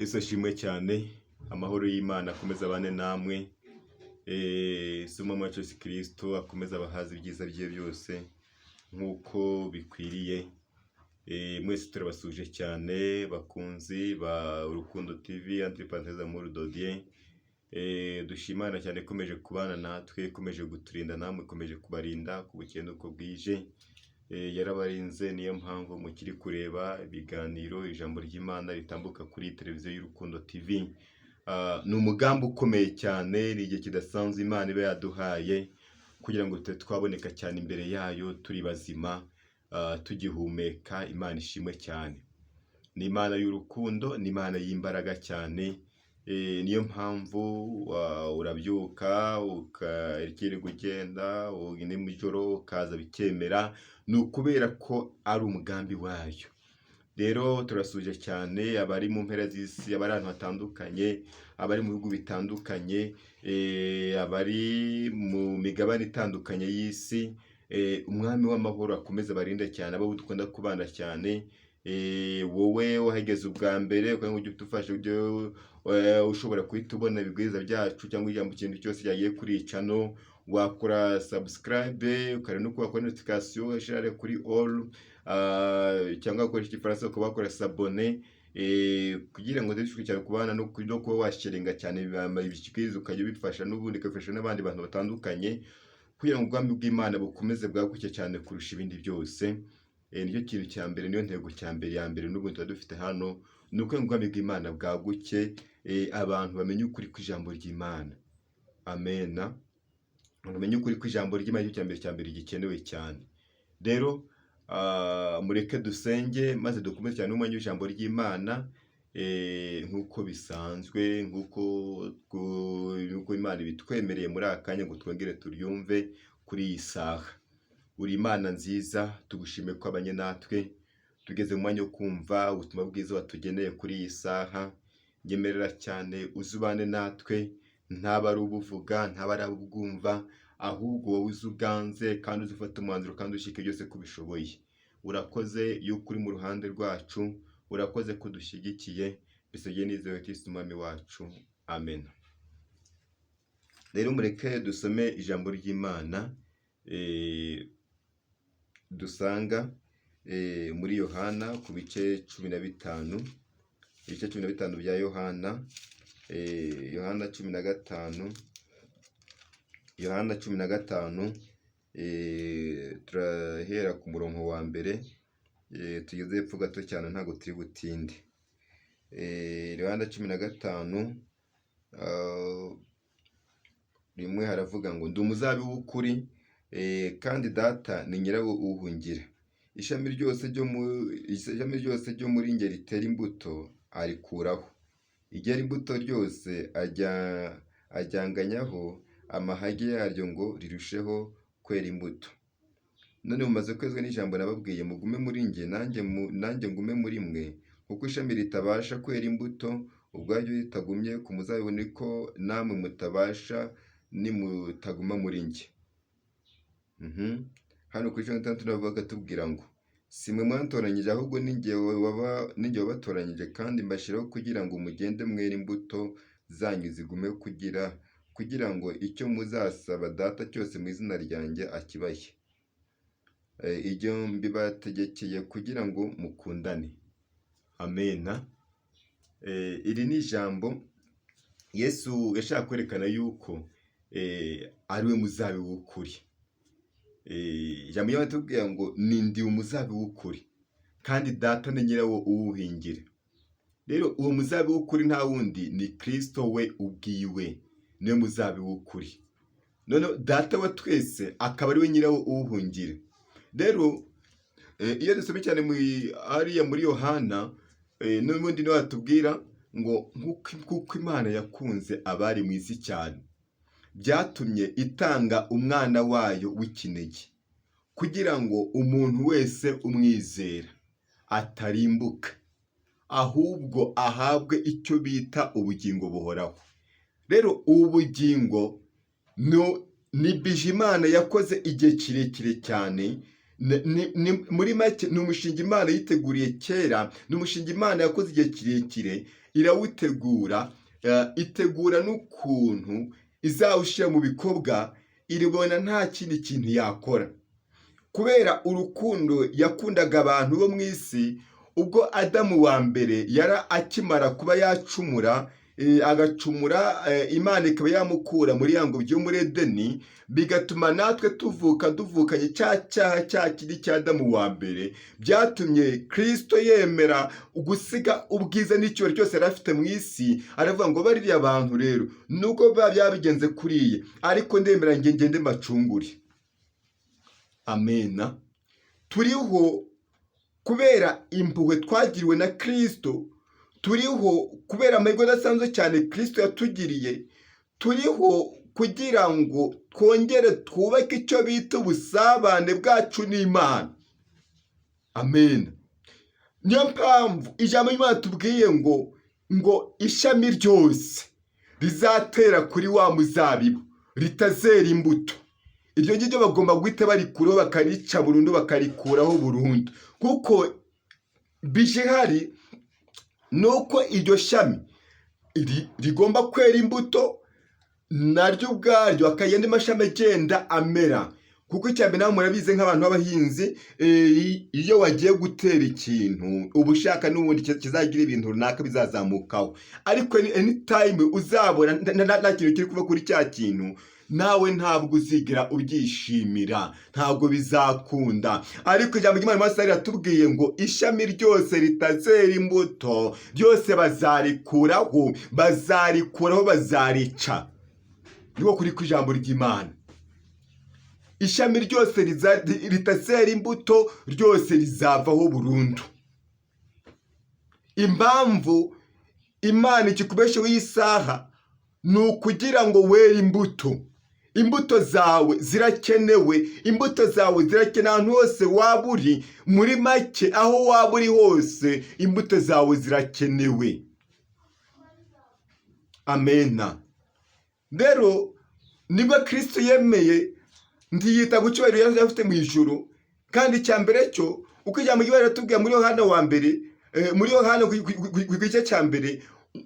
Yesu ashimwe cyane, amahoro y'Imana akomeze abane namwe, Yesu Umwami wacu Yesu Kristo akomeze abahaze ibyiza bye byose nk'uko bikwiriye. Mwese turabasuhuje cyane, bakunzi ba Urukundo TV, entre parenthèses Amour de Dieu. Dushima Imana cyane ikomeje kubana natwe, ikomeje kuturinda, namwe ikomeje kubarinda ku bukeye n'uko bwije. Yarabarinze, niyo mpamvu mukiri kureba ibiganiro, ijambo ry'Imana ritambuka kuri televiziyo y'Urukundo TV. Ni umugambi ukomeye cyane, ni igihe kidasanzwe Imana iba yaduhaye kugira ngo tube twaboneka cyane imbere yayo turi bazima, tugihumeka. Imana ishimwe cyane. Ni Imana y'urukundo, ni Imana y'imbaraga cyane. Niyo mpamvu urabyuka ukirirwa ugenda nijoro ukaza bikemera, ni ukubera ko ari umugambi wayo. Rero turasuhuje cyane abari mu mpera z'isi, abari ahantu hatandukanye, abari mu bihugu bitandukanye, abari mu migabane itandukanye y'isi. Umwami w'amahoro akomeze abarinde cyane, abo dukunda kubana cyane. Wowe wahageze ubwa mbere, kugira ngo ujye udufasha, ujye ushobora guhita ubona ibibwiriza byacu cyangwa ijambo, ikintu cyose cyagiye kuri iyi channel, wakora subscribe, ukareba nuko wakora notification, ugashyira kuri all, cyangwa ukoresha Igifaransa ukaba wakora s'abonner, kugira ngo tujye cyane kubana no kuba washaringa cyane ibibwiriza, ukajya ubifasha n'ubundi ukabifasha n'abandi bantu batandukanye, kugira ngo ubwami bw'Imana bukomeze bwaguke cyane kurusha ibindi byose. Nicyo kintu cya mbere, niyo ntego cya mbere ya mbere n'ubundi tuba dufite hano, ni uko ubwami bw'Imana bwaguke, abantu bamenye ukuri kw'ijambo ry'Imana. Amena. Bamenye ukuri kw'ijambo ry'Imana, nicyo cya mbere gikenewe cyane. Rero mureke dusenge maze dukomeze cyane n'umwanya w'ijambo ry'Imana, nk'uko bisanzwe, nk'uko Imana ibitwemereye muri aka kanya ngo twongere turyumve kuri iyi saha. Uri Imana nziza, tugushimiye ko wabanye natwe, tugeze mu mwanya wo kumva ubutumwa bwiza watugeneye kuri iyi saha. Nyemerera cyane uze ubane natwe, ntaba ari ubuvuga, ntaba ari abubwumva, ahubwo wowe uze uganze kandi uze ufate umwanzuro kandi ushyike byose ko ubishoboye. Urakoze yuko uri mu ruhande rwacu, urakoze ko udushyigikiye, bisabye nizeye Kristo Umwami wacu, amen. Rero mureke dusome ijambo ry'Imana dusanga muri Yohana ku bice 15, ibice 15 bya Yohana, Yohana 15, Yohana 15, turahera ku murongo wa mbere, tugeze hepfo gato cyane, ntabwo turi butinde. Yohana 15 rimwe haravuga ngo: "Ndi umuzabibu w'ukuri, kandi Data ni nyirawo uwuhingira. Ishami ryose ryo muri njye ritera imbuto arikuraho, iryera imbuto ryose ajyanganyaho amahage yaryo ngo rirusheho kwera imbuto. None mumaze kwezwa n'ijambo nababwiye. Mugume muri njye, nanjye ngume muri mwe. Kuko ishami ritabasha kwera imbuto ubwaryo ritagumye ku muzabibu, niko namwe mutabasha nimutaguma muri njye." Hano kuri 16 navuga akatubwira ngo: "Si mwe mwantoranyije, ahubwo ni njye wabatoranyije kandi mbashyiraho kugira ngo mugende mwere, imbuto zanyu zigume, kugira ngo icyo muzasaba Data cyose mu izina ryanjye akibahe. Ibyo mbibategekeye kugira ngo mukundane." Amena. Iri ni ijambo Yesu yashaka kwerekana yuko ari we muzabibu w'ukuri. Ijambo ry'Imana ritubwira ngo: "Ni ndi umuzabibu w'ukuri, kandi Data ni nyirawo uwuhingira." Rero uwo muzabibu w'ukuri nta wundi, ni Kristo we ubwiwe, niwe muzabibu w'ukuri. Noneho Data wa twese akaba ari we nyirawo uwuhingira. Rero iyo dusomye cyane hariya muri Yohana, n'ubundi niwe watubwira ngo kuko Imana yakunze abari mu isi cyane, byatumye itanga umwana wayo w'ikinege, kugira ngo umuntu wese umwizera atarimbuka, ahubwo ahabwe icyo bita ubugingo buhoraho. Rero ubu bugingo ni bije Imana yakoze igihe kirekire cyane. Muri make ni umushinga Imana yiteguriye kera, ni umushinga Imana yakoze igihe kirekire. Irawutegura, itegura n'ukuntu izawushyira mu bikorwa. Iribona nta kindi kintu yakora kubera urukundo yakundaga abantu bo mu isi. Ubwo Adamu wa mbere yari akimara kuba yacumura, agacumura, Imana ikaba yamukura muri ya ngobyi yo muri Edeni, bigatuma natwe tuvuka duvukanye cya cyaha cya kindi cya Adamu wa mbere, byatumye Kirisito yemera gusiga ubwiza n'icyubahiro cyose yari afite mu isi. Aravuga ngo: "Bariya bantu rero, nubwo biba byabigenze kuriya, ariko ndemera nge ngende mbacungure." Amena. Turiho kubera impuhwe twagiriwe na Kirisito. Turiho kubera amahirwe adasanzwe cyane Kirisito yatugiriye. Turiho kugira ngo twongere twubake icyo bita ubusabane bwacu n'Imana. Amen. Niyo mpamvu ijambo ry'Imana tubwiye ngo ishami ryose rizatera kuri wa muzabibu ritazera imbuto, iryo ngiryo bagomba guhita barikuraho, bakarica burundu, bakarikuraho burundu, kuko bije ihari ni uko iryo shami rigomba kwera imbuto naryo ubwaryo, hakagenda andi mashami agenda amera. Kuko icya mbere, nawe murabizi nk'abantu b'abahinzi, iyo wagiye gutera ikintu, uba ushaka n'ubundi kizagira ibintu runaka bizazamukaho. Ariko anytime uzabona nta kintu kiri kuva kuri cya kintu, nawe ntabwo uzigera ubyishimira, ntabwo bizakunda. Ariko ijambo ry'Imana masaha riratubwiye ngo ishami ryose ritazera imbuto ryose bazarikuraho, bazarikuraho, bazarica. Niko kuri kw'ijambo ry'Imana. Ishami ryose ritazera imbuto ryose rizavaho burundu. Impamvu Imana ikikubesheho iyi saha ni ukugira ngo were imbuto. Imbuto zawe zirakenewe, imbuto zawe zirakenewe ahantu hose waba uri. Muri make, aho waba uri hose, imbuto zawe zirakenewe. Amena. Rero nibwo Kirisito yemeye, ntiyita ku cyubahiro yari afite mu ijuru. Kandi icya mbere cyo, uko ijambo ry'Imana riratubwira muri Yohana wa mbere, muri Yohana ku gice cya mbere,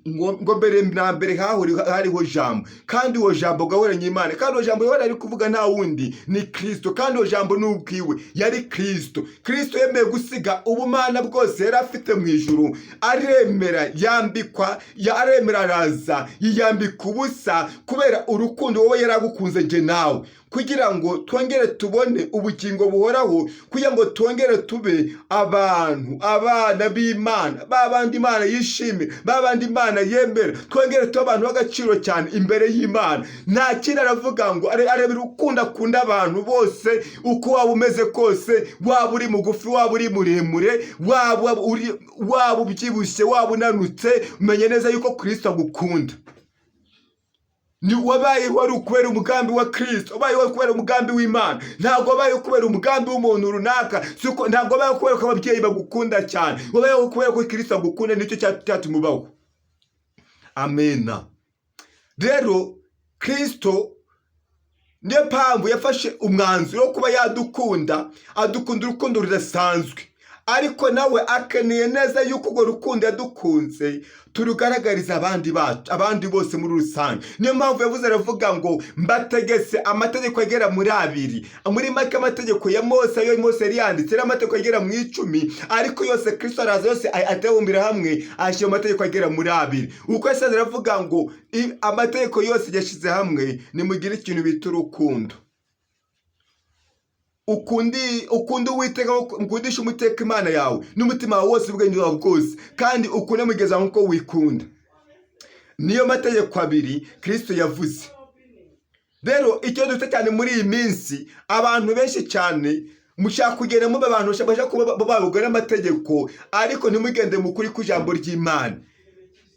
ngo mbere na mbere hariho Jambo, kandi uwo Jambo gahoranye Imana, kandi uwo Jambo yahora ari kuvuga nta wundi ni Kirisito, kandi uwo Jambo ni ubwiwe yari Kirisito. Kirisito yemeye gusiga ubumana bwose yari afite mu ijuru, aremera yambikwa, aremera araza yiyambika ubusa kubera urukundo wowe yari agukunze njye nawe, kugira ngo twongere tubone ubugingo buhoraho, kugira ngo twongere tube abantu, abana b'Imana, ba bandi Imana yishimira, ba bandi Imana yemera, twongere tube abantu b'agaciro cyane imbere y'Imana. Nta kindi, aravuga ngo areba urukundo akunda abantu bose. Uko waba umeze kose, waba uri mugufi, waba uri muremure, waba ubyibushye, waba unanutse, umenye neza yuko Kirisito agukunda. Ni wabayeho wari ukubera umugambi wa Kirisito, wabayeho wari kubera umugambi w'Imana. Ntabwo wabayeho kubera umugambi w'umuntu runaka, siko ntabwo wabayeho kubera ko ababyeyi bagukunda cyane. Wabayeho kubera ko Kirisito agukunda, nicyo cyatuma ubaho. Amena. Rero Kirisito niyo mpamvu yafashe umwanzuro wo kuba yadukunda, adukunda urukundo rudasanzwe. Ariko nawe akeneye neza yuko urwo rukundo yadukunze turugaragariza abandi bacu, abandi bose muri rusange. Niyo mpamvu yavuze, aravuga ngo: "Mbategetse amategeko agera muri abiri." Muri make, amategeko ya Mose, ayo Mose yari yanditse, yari amategeko agera mu 10, ariko yose Kristo araza yose ayabumbira hamwe, ayashyira mu mategeko agera muri abiri. Uko yasaze, aravuga ngo amategeko yose yashyize hamwe, nimugire ikintu bita urukundo. Ukundi Uwiteka, ukundisha Uwiteka Imana yawe n'umutima wawe wose, ubwenge bwawe bwose, kandi ukunde mugenzi wawe nk'uko wikunda. Niyo mategeko abiri Kirisito yavuze. Rero icyo dufite cyane muri iyi minsi, abantu benshi cyane mushaka kugenda muba abantu bashaka kuba babugwa n'amategeko, ariko ntimugende mu kuri kw'ijambo ry'Imana.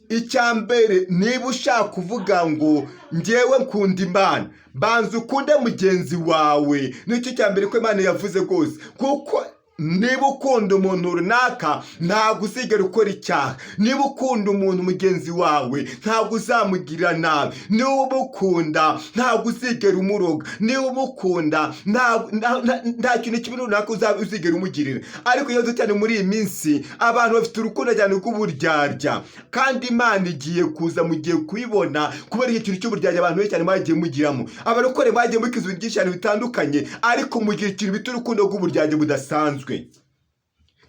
Icya mbere, niba ushaka kuvuga ngo ngewe nkunda Imana, banza ukunde mugenzi wawe. Nicyo cya mbere ko Imana yavuze rwose, kuko Niba ukunda umuntu runaka, ntabwo uzigera ukora icyaha. Niba ukunda umuntu mugenzi wawe, ntabwo uzamugirira nabi. Niba umukunda, ntabwo uzigera umuroga. Niba umukunda, nta kintu kibi runaka uzigera umugirira. Ariko iyo cyane muri iyi minsi abantu bafite urukundo cyane rw'uburyarya, kandi Imana igiye kuza, mugiye kubibona kubera iki kintu cy'uburyarya abantu benshi cyane bagiye mugiramo. Abarokore bagiye mukiza ibintu byinshi cyane bitandukanye, ariko mugira ikintu bita urukundo rw'uburyarya budasanzwe.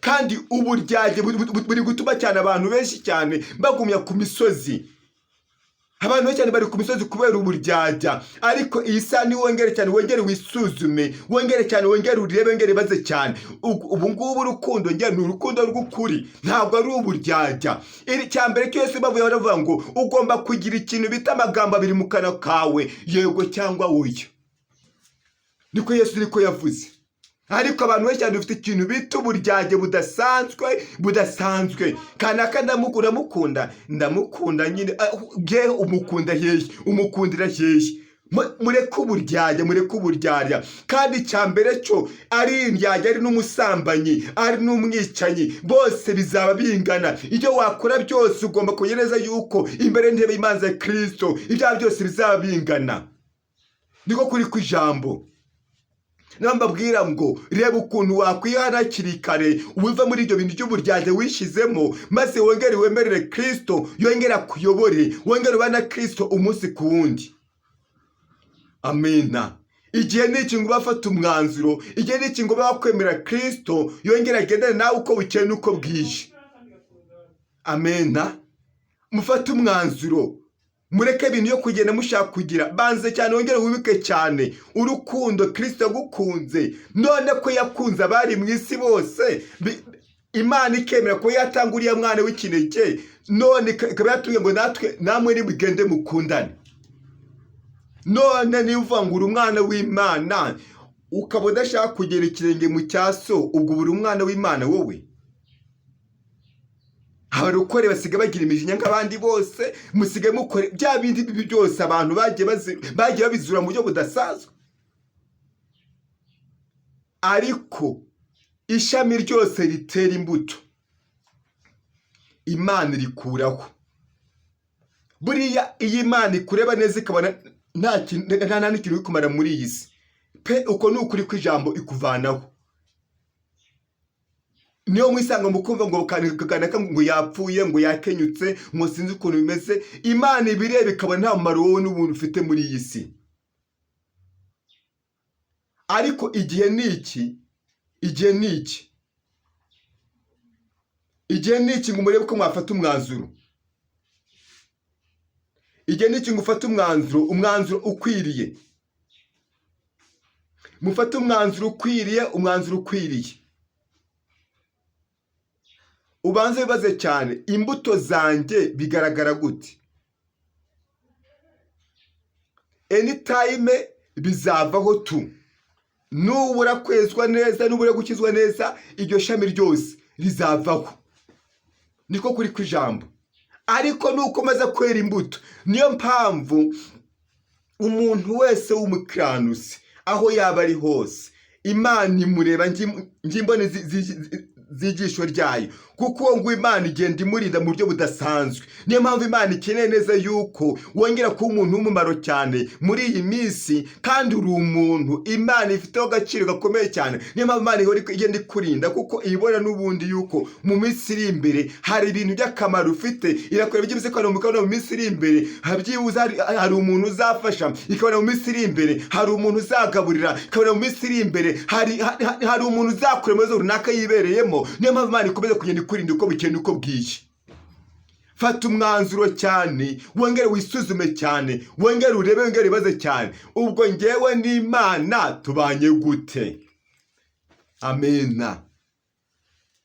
Kandi uburyarya buri gutuma cyane abantu benshi cyane bagumya ku misozi. Abantu benshi cyane bari ku misozi kubera uburyarya. Ariko iyi saha ni wongere cyane, wongere wisuzume, wongere cyane, wongere urebe, wongere ubaze cyane. Ubu ngubu urukundo njye ni urukundo rw'ukuri, ntabwo ari uburyarya. Iri cya mbere cyose bavuye baravuga ngo ugomba kugira ikintu bita amagambo abiri mu kanwa kawe, yego cyangwa oya. Niko Yesu niko yavuze. Ariko abantu benshi cyane dufite ikintu bita uburyarya budasanzwe, budasanzwe. Kanaka ndamukunda, ndamukunda nyine. Bwe umukunda hehe? Umukundira hehe? Mureke uburyarya, mureke uburyarya. Kandi icya mbere cyo, ari indyarya, ari n'umusambanyi, ari n'umwicanyi, bose bizaba bingana. Ibyo wakora byose, ugomba kumenya neza yuko imbere y'intebe y'imanza ya Kirisito ibyaha byose bizaba bingana. Niko kuri kw'ijambo. Niyo mbabwira ngo reba ukuntu wakwihana hakiri kare, uve muri ibyo bintu by'uburyarya wishyizemo, maze wongere wemerere Kirisito yongere akuyobore, wongere ubane na Kirisito umunsi ku wundi. Amina. Igihe ni iki ngo bafate umwanzuro. Igihe ni iki ngo bakwemera Kirisito yongere agendane nawe uko bukeye n'uko bwije. Amena. Mufate umwanzuro, mureke ibintu yo kugenda mushaka kugira. Banze cyane, wongere wibuke cyane urukundo Kirisito yagukunze. None ko yakunze abari mu isi bose, Imana ikemera ko yatanga uriya mwana w'ikinege, none ikaba yatubwiye ngo natwe namwe nimugende mukundane. None niba uvuga ngo uri umwana w'Imana, ukaba udashaka kugera ikirenge mu cya so, ubwo uri umwana w'Imana wowe? Abarokore basigaye bagira imijinya nk'abandi bose. Musigaye mukore bya bindi bibi byose abantu bagiye babizura mu buryo budasanzwe. Ariko ishami ryose ritera imbuto, Imana irikuraho. Buriya iyo Imana ikureba neza, ikabona nta kintu, nta n'ikintu uri kumara muri iyi si pe, uko ni ukuri kw'ijambo, ikuvanaho. Niyo mwisanga mukumva ngo kanaka ngo yapfuye, ngo yakenyutse, ngo sinzi ukuntu bimeze. Imana ibireba ikabona nta mumaro wowe n'ubuntu ufite muri iyi si. Ariko igihe ni iki, igihe ni iki, igihe ni iki ngo murebe ko mwafata umwanzuro. Igihe ni iki ngo ufate umwanzuro, umwanzuro ukwiriye. Mufate umwanzuro ukwiriye, umwanzuro ukwiriye. Ubanze wibaze cyane: imbuto zanjye bigaragara gute? Anytime bizavaho tu. Nubura kwezwa neza, nubura gukizwa neza, iryo shami ryose rizavaho. Niko kuri kw'ijambo. Ariko nukomeza kwera imbuto, niyo mpamvu umuntu wese w'umukiranutsi, aho yaba ari hose, Imana imureba ngimbone z'ijisho ryayo, kuko uwo nguwo Imana igenda imurinda mu buryo budasanzwe. Niyo mpamvu Imana ikeneye neza yuko wongera kuba umuntu w'umumaro cyane muri iyi minsi. Kandi uri umuntu Imana ifiteho agaciro gakomeye cyane. Niyo mpamvu Imana ihora igenda ikurinda, kuko ibona n'ubundi yuko mu minsi iri imbere hari ibintu by'akamaro ufite. Irakureba byibuze ko mu minsi iri imbere byibuze hari umuntu uzafasha, ikabona mu minsi iri imbere hari umuntu uzagaburira, ikabona mu minsi iri imbere hari umuntu uzakura mu bibazo runaka yibereyemo. Niyo mpamvu Imana ikomeza kugenda ikurinda uko bukeye n'uko bwije. Fata umwanzuro cyane, wongere wisuzume cyane, wongere urebe, wongere wibaze cyane: ubwo ngewe n'Imana tubanye gute? Amena.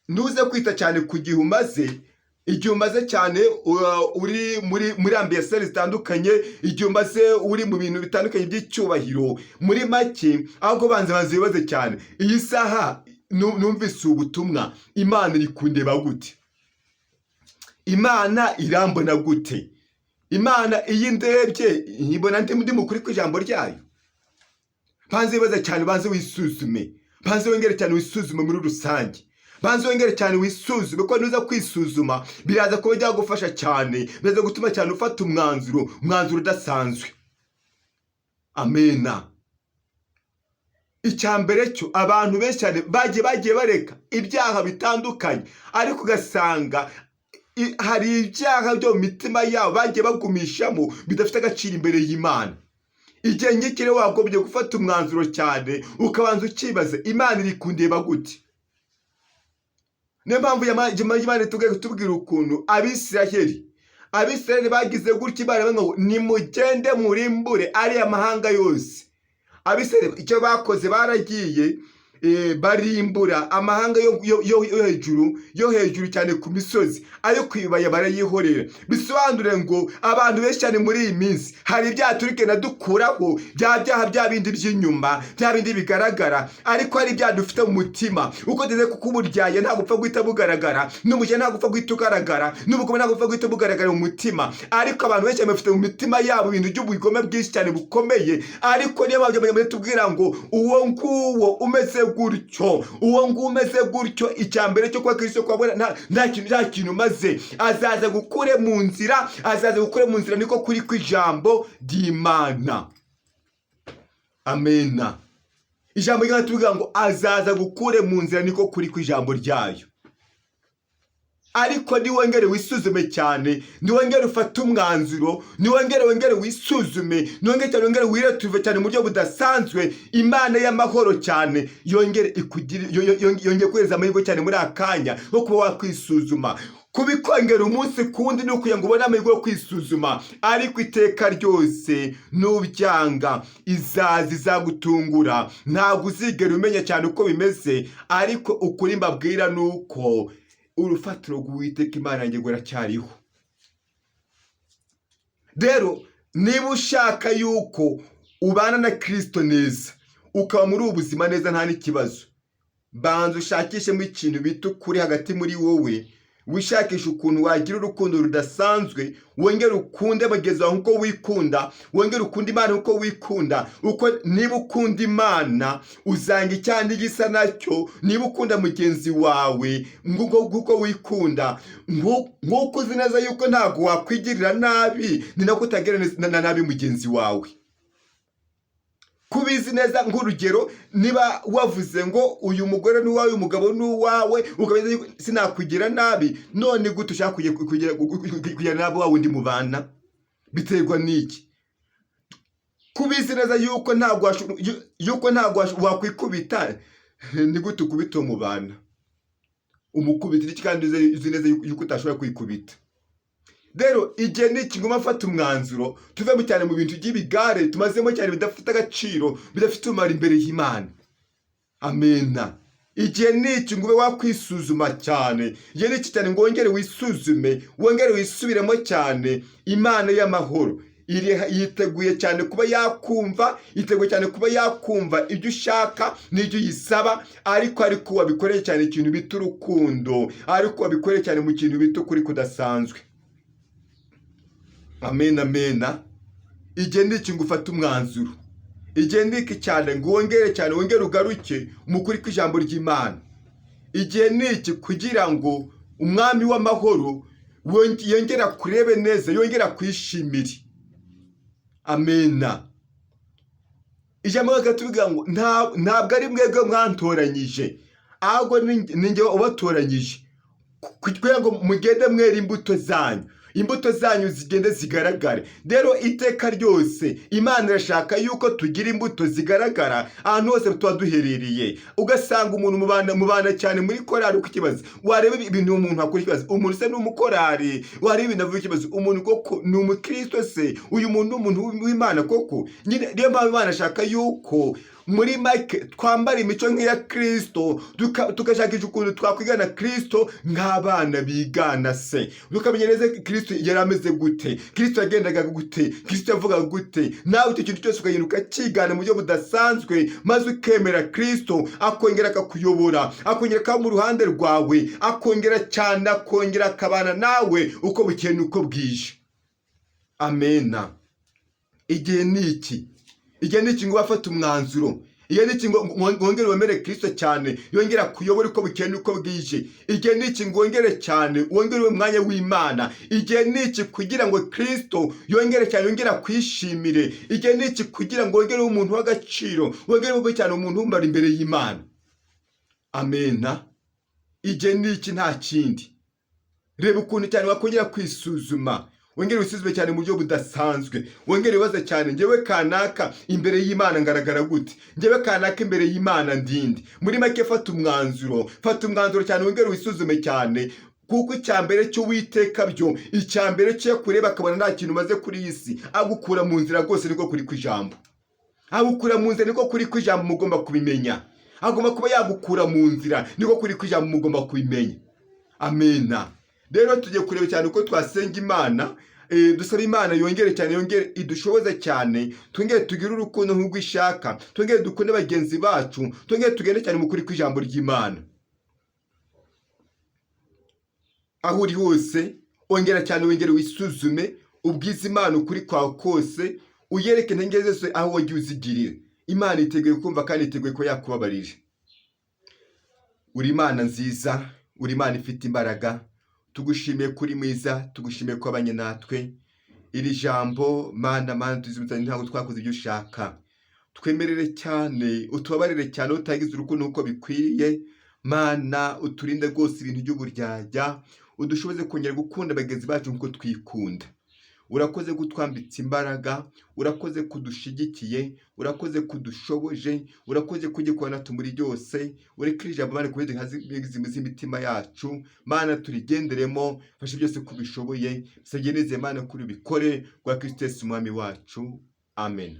Ntuze kwita cyane ku gihe umaze, igihe umaze cyane uri muri ambiyaseri zitandukanye, igihe umaze uri mu bintu bitandukanye by'icyubahiro muri make. Ahubwo banza wibaze cyane: iyi saha numvise ubutumwa, Imana iri kundeba gute? Imana irambona gute? Imana iyo indebye ibona ndi mukuri kw'ijambo ryayo? Banze wibaze cyane, banze wisuzume. Banza wongere cyane wisuzume muri rusange. Banza wongere cyane wisuzume, ko nuza kwisuzuma biraza kuba byagufasha cyane, biraza gutuma cyane ufata umwanzuro udasanzwe. Amena. Icya mbere cyo, abantu benshi cyane bagiye bareka ibyaha bitandukanye, ariko ugasanga hari ibyaha byo mu mitima yabo bagiye bagumishamo bidafite agaciro imbere y'Imana. Igihe nk'iki rero wagombye gufata umwanzuro cyane, ukabanza ukibaza: Imana iri kundeba gute? Niyo mpamvu Imana itubwiye kutubwira ukuntu Abisiraheli bagize gutya, Imana iravuga ngo: "Nimugende murimbure ariya mahanga yose." Abisiraheli icyo bakoze, baragiye barimbura amahanga yo hejuru cyane ku misozi, ayo ku bibaya barayihorera. Bisobanure ngo abantu benshi cyane muri iyi minsi hari ibyaha turi kugenda dukuraho, bya byaha bya bindi by'inyuma, bya bindi bigaragara, ariko hari ibyaha dufite mu mutima. Uko tugeze kuko uburyarya ntabwo upfa guhita bugaragara, n'umukene ntabwo upfa guhita ugaragara, n'ubugome ntabwo upfa guhita bugaragara mu mutima. Ariko abantu benshi cyane bafite mu mitima yabo ibintu by'ubugome bwinshi cyane bukomeye. Ariko niyo mpamvu tubwira ngo uwo nguwo umeze gutyo, uwo nguwo umeze gutyo, icya mbere cyo kuba Kristo kwabona nta kintu umaze. Azaza gukure mu nzira, azaza gukure mu nzira, niko kuri kw'ijambo ry'Imana. Amena. Ijambo ry'Imana tuvuga ngo azaza gukure mu nzira, niko kuri kw'ijambo ryayo. Ariko niwongere wisuzume cyane, niwongere ufate umwanzuro, niwongere wongere wisuzume, niwongere cyane wongere wiretuve cyane mu buryo budasanzwe. Imana y'amahoro cyane yongere ikugire, yongere kuhereza amahirwe cyane muri aka kanya yo kuba wakwisuzuma. Kubikongera umunsi ku wundi ni ukugira ngo ubone amahirwe yo kwisuzuma. Ariko iteka ryose nubyanga, izaza izagutungura, ntabwo uzigera umenya cyane uko bimeze. Ariko ukuri mbabwira ni uko urufatiro rw'Uwiteka Imana yanjye ruracyariho. Rero niba ushaka yuko ubana na Kirisito neza, ukaba muri ubu buzima neza nta n'ikibazo, banza ushakishemo ikintu bita ukuri hagati muri wowe, wishakisha ukuntu wagira urukundo rudasanzwe, wongere ukunde bagenzi bawe nk'uko wikunda, wongere ukunde Imana nk'uko wikunda. Uko niba ukunda Imana, uzanga icyaha n'igisa nacyo. Niba ukunda mugenzi wawe nk'uko wikunda, nk'uko uzi neza yuko ntabwo wakwigirira nabi, ni nako utagirira na nabi mugenzi wawe. Kubizi neza, nk'urugero, niba wavuze ngo uyu mugore ni uwawe, uyu mugabo ni uwawe, ukabizi yuko sinakugira nabi, none gute ushaka kugira nabi wa wundi mubana? Biterwa n'iki? Kubizi neza yuko ntabwo wakwikubita, ni gute ukubita uwo mubana? Umukubita iki kandi uzi neza yuko utashobora kwikubita? Rero igihe ni iki ngoma afata umwanzuro, tuvemo cyane mu bintu by'ibigare tumazemo cyane, bidafite agaciro, bidafite umumaro imbere y'Imana. Amena. Igihe ni iki ngo ube wakwisuzuma cyane. Igihe ni iki cyane ngo wongere wisuzume, wongere wisubiremo cyane. Imana y'amahoro yiteguye cyane kuba yakumva, yiteguye cyane kuba yakumva ibyo ushaka n'ibyo uyisaba, ariko wabikoreye cyane ikintu bita urukundo, ariko wabikoreye cyane mu kintu bita ukuri kudasanzwe. Amen, amena. Igihe ni iki ngo ufate umwanzuro. Igihe ni iki cyane ngo wongere cyane, wongere ugaruke mu kuri kw'ijambo ry'Imana. Igihe ni iki kugira ngo Umwami w'amahoro yongere akurebe neza, yongere akwishimire. Amena. Ijambo rikatubwira ngo ntabwo ari mwebwe mwantoranyije, ahubwo ni njye ubatoranyije kugira ngo mugende mwera imbuto zanyu, imbuto zanyu zigende zigaragare. Rero iteka ryose Imana irashaka yuko tugira imbuto zigaragara ahantu hose tuba duherereye. Ugasanga umuntu mubana cyane muri korari, uko ikibazo wareba ibintu umuntu akora, ikibazo umuntu se ni umukorari, wareba ibintu avuga, ikibazo umuntu koko ni umukristo se? Uyu muntu ni umuntu w'Imana koko nyine? Niyo mpamvu Imana ashaka yuko muri make twambara imico nk'iya Kirisito, tugashakisha ukuntu twakwigana Kirisito nk'abana bigana se, tukamenya neza Kirisito yari ameze gute, Kirisito yagendaga gute, Kirisito yavugaga gute. Nawe icyo kintu cyose ukagenda ukakigana mu buryo budasanzwe, maze ukemera Kirisito, akongera akakuyobora, akongera akaba mu ruhande rwawe, akongera cyane, akongera akabana nawe uko bukeye n'uko bwije. Amena. Igihe ni iki, igihe ni iki ngo bafate umwanzuro. Igihe ni iki ngo wongere wemere Kirisito cyane, yongere akuyobore uko bukeye n'uko bwije. Igihe ni iki ngo wongere cyane, wongere ube umwanya w'Imana. Igihe ni iki kugira ngo Kirisito yongere cyane, yongere akwishimire. Igihe ni iki kugira ngo wongere ube umuntu w'agaciro, wongere ube cyane umuntu wumara imbere y'Imana. Amena. Igihe ni iki, nta kindi. Reba ukuntu cyane wakongera kwisuzuma, wongere wisuzume cyane mu buryo budasanzwe, wongere wibaze cyane: njyewe kanaka imbere y'Imana ngaragara gute? Njyewe kanaka imbere y'Imana ndinde? Muri make, fata umwanzuro, fata umwanzuro cyane, wongere wisuzume cyane, kuko icya mbere cy'Uwiteka byo, icya mbere cyo kureba akabona nta kintu umaze kuri iyi si, agukura mu nzira rwose. Niko kuri kw'ijambo, agukura mu nzira, niko kuri kw'ijambo, mugomba kubimenya. Agomba kuba yagukura mu nzira, niko kuri kw'ijambo, mugomba kubimenya. Amena. Rero tugiye kureba cyane uko twasenga Imana, dusaba Imana yongere cyane, yongere idushoboze cyane, twongere tugire urukundo nk'urwo ishaka, twongere dukunde bagenzi bacu, twongere tugende cyane mu kuri kw'ijambo ry'Imana. Aho uri hose, ongera cyane, wongere wisuzume, ubwize Imana ukuri kwawe kose, uyereke intege zose aho wagiye uzigirira. Imana iteguye kumva kandi iteguye ko yakubabarira. Uri Imana nziza, uri Imana ifite imbaraga. Tugushimiye kuri mwiza, tugushimiye ko wabanye natwe. Iri jambo, Mana, Mana, tuzimutse, ntabwo twakoze ibyo ushaka. Twemerere cyane, utubabarire cyane utagize urukundo uko bikwiriye. Mana, uturinde rwose ibintu by'uburyarya, udushoboze kongera gukunda bagenzi bacu nk'uko twikunda. Urakoze kutwambitse imbaraga, urakoze kudushigikiye, urakoze kudushoboje, urakoze kugikora muri byose. Ureke iri jambo, Mana, kubeze z'imitima yacu. Mana, turigenderemo, fashe byose ko ubishoboye. Bisabye nizeye, Mana, kuri ubikore rwa Kristo Yesu umwami wacu. Amen.